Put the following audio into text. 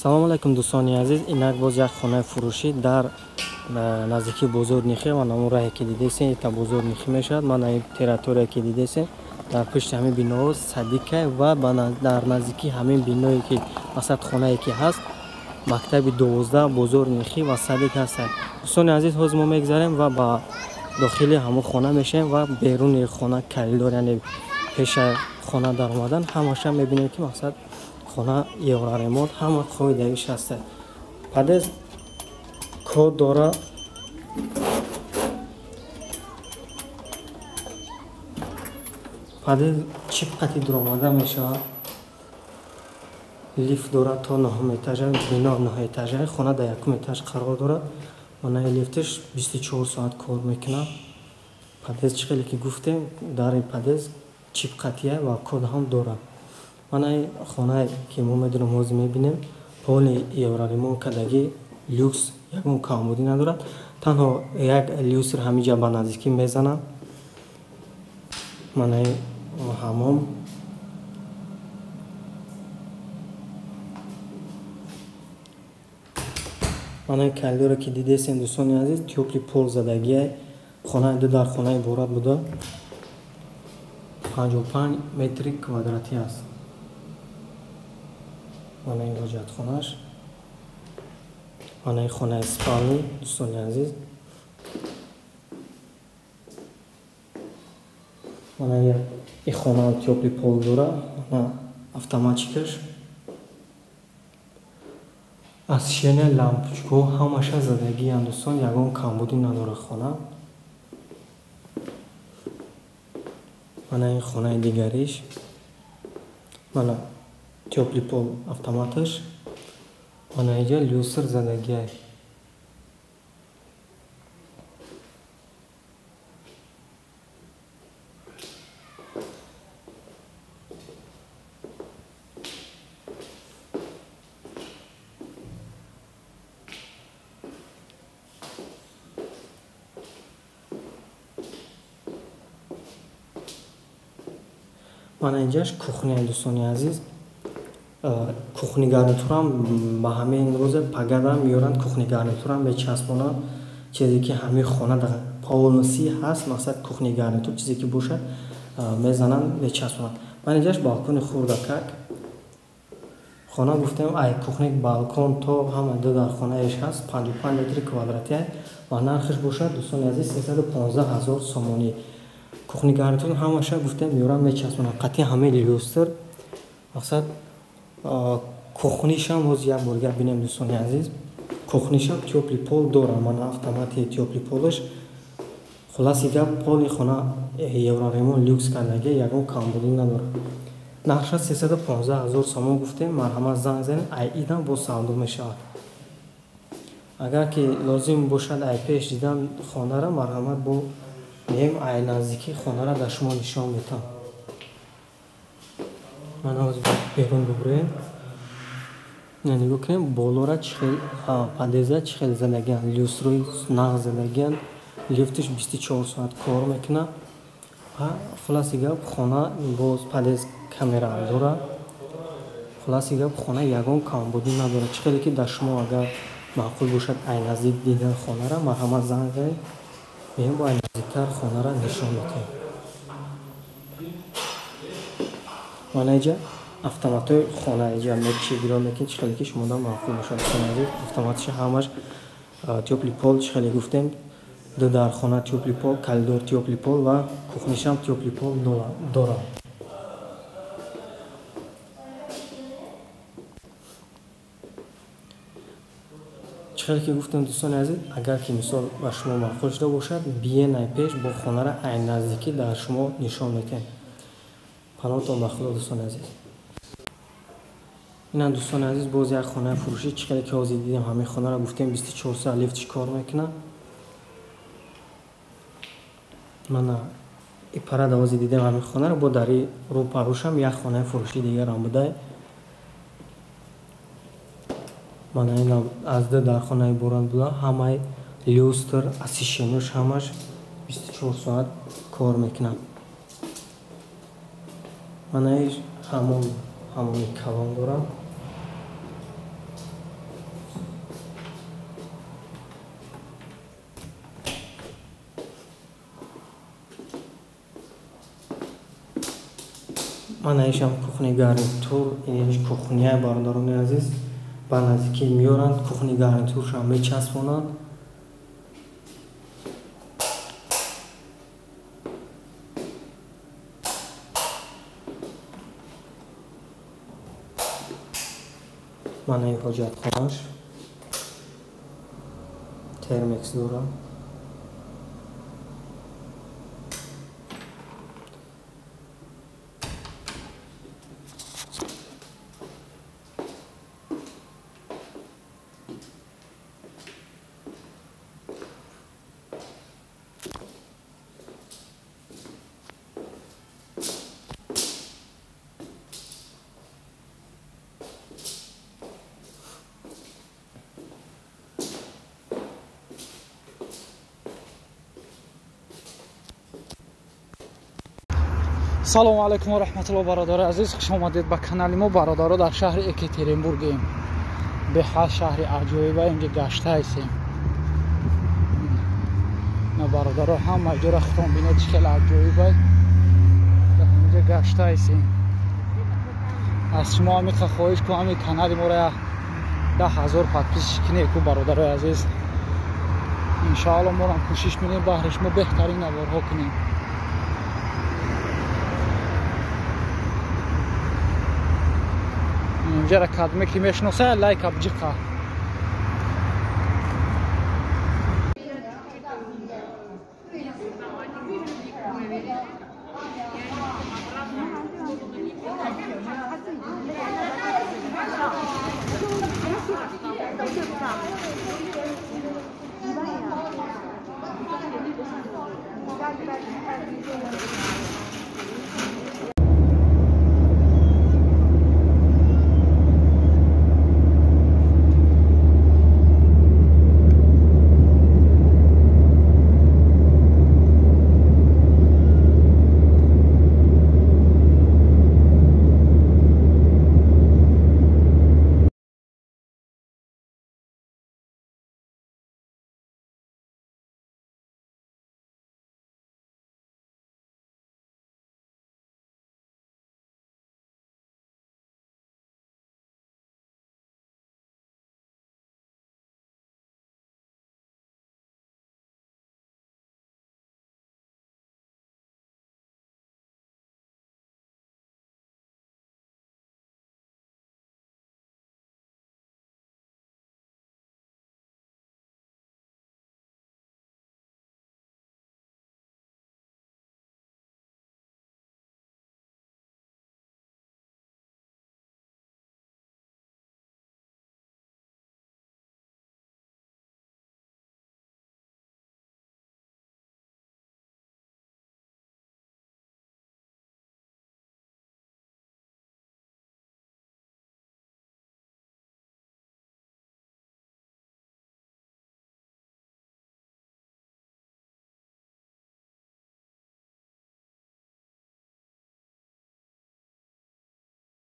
Салом алайкум дӯстони азиз, инак боз як хонаи фурӯшӣ дар наздикии бозори Нихӣ ва намун раҳе ки дидесен, ита бозори Нихӣ мешавад. Ман ин территория ки дидесен, дар пушти ҳамин биноҳо садика ва дар наздикии ҳамин биное ки масалан хонае ки ҳаст, мактаби 12 бозори Нихӣ ва садик ҳастанд. Дӯстони азиз, ҳозир мо мегзарем ва ба дохили ҳамон хона мешавем ва беруни хона коридор, яъне пеша хона даромадан ҳамаша мебинем ки мақсад хона евроремонт, ҳама қоидаиш ҳаст. Подъезд код дора. Подъезд чип қати дуромада мешавад. Лифт дорад то нӯҳум этажа, бино нӯҳ этажа, хона дар якум этаж қарор дорад. Манаи лифташ 24 соат кор мекунад. Подъезд чӣ хеле ки гуфтем, дар подъезд чип қатия ва код ҳам дорад. Манаи хонае ки мо медонем ҳозир мебинем, полный евроремонт кардагӣ, люкс, ягон камбудӣ надорад. Танҳо як люстр ҳамиҷа ба наздикӣ мезанад. Манаи ҳамом. Манаи коридоре ки дидесем дӯстони азиз, тёплый пол задагиай. Хонаи ду дар хона иборат буда. 55 метри квадратӣ аст. Манаи ҳоҷатхонаш. Манаи хонаи спални дӯстони азиз. Манаи и хона тёплый пол дора, мана автоматикаш. Освещение, лампочка ҳамаша задагиянд дӯстон, ягон камбудӣ надорад хона. Мана ин хонаи дигариш. Мана тёплый пол автоматаш. Мана инҷа люстр задагиай. Мана инҷаш кухня дӯстони азиз. Кухни гарнитурам ба ҳамин рӯза пагадам меоранд, кухни гарнитурам мечаспонанд. Чизе ки ҳамин хона дар полностью ҳаст, мақсад кухни гарнитур чизе ки бошад, мезананд, мечаспонанд. Мана инҷаш балкони хурдакак. Хона гуфтем, ай кухни балкон то ҳама ду дар хонаеш ҳаст, 55 метри квадратӣ ва нархаш бошад дӯстони азиз 315 ҳазор сомонӣ. Кухни гарнитур ҳамаша гуфтем меоранд, мечаспонанд. Қатъи ҳамаи люстр. Мақсад кухнишам боз як бор гап бинем дӯстони азиз. Кухнишам тёплый пол дорад, мана автомати тёплый полаш. Хулоси гап, поли хона евроремонт люкс кардагӣ, ягон камбудӣ надорад. Нархаш 315 ҳазор сомон гуфтем, марҳамат занг занед, ай идам боз савдо мешавад. Агар ки лозим бошад ай пеш дидан хонара, марҳамат бо меем ай наздикии хонара дар шумо нишон метам. Ман ҳозир берун бубурем. Нигоҳ кунем, болора чӣ хел подъезда чӣ хел задагианд, люстрои нағз задагианд, лифташ 24 соат кор мекунад. Ва хулоси гап, хона боз подъезд камера дорад. Хулоси гап, хона ягон камбудӣ надорад. Чӣ хеле ки дар шумо агар маъқул бошад ай наздик дидан хонара, марҳамат занг занед, меем бо ай наздиктар хонара нишон медиҳем. Мана инҷа автоматҳои хона инҷа мекиши гиро мекунед, чӣ хеле ки шумода маъқул бошад дӯстони азиз. Автоматиша ҳамаш тёплый пол, чӣ хеле гуфтем, ду дар хона тёплый пол, коридор тёплый пол ва кухнишам тёплый пол дорад. Чӣ хеле ки гуфтем дӯстони азиз, агар ки мисол ба шумо маъқул шуда бошад, биен ай пеш бо хонара ай наздикӣ дар шумо нишон медиҳем. Паноҳтон ба Худо дӯстони азиз. Инам дӯстони азиз боз як хонаи фурӯшӣ, чӣ хеле ки ҳозир дидем ҳамин хонара гуфтем 24 соат лифтш кор мекунад. Мана ипарада ҳозир дидем ҳамин хонара, бо дари рӯпарӯшам як хонаи фурӯшӣ дигарам буда. Мана инам аз ду дар хона иборат буда, ҳамаи люстр, освещениёш ҳамаш 24 соат кор мекунад. Мана иш ҳамоми калон дорад. Мана ишам кухни гарнитур, ин кухния, бародарони азиз, ба наздикӣ меоранд, кухни гарнитуршам мечаспонанд. Мана ин ҳоҷатхонаш термекс дорад. Салому алайкум ва раҳматуллоҳ, бародари азиз, хуш омадед ба канали мо. Бародаро, дар шаҳри Екатеринбургем, беҳад шаҳри аҷоиба, инҷа гашта ҳастем. На бародаро, ҳама ҷора худтон бинед, чӣ хеле аҷоиба, дар ҳаминҷа гашта ҳастем. Аз шумо ҳамиқа хоҳиш кун, ҳамин канали моро 10,000 подписчик кунед ку, бародарои азиз. Иншоалло морам кӯшиш менем, баҳри шумо беҳтарин наворҳо кунем. Инҷара кадме ки мешиноса, лайк абҷиқа.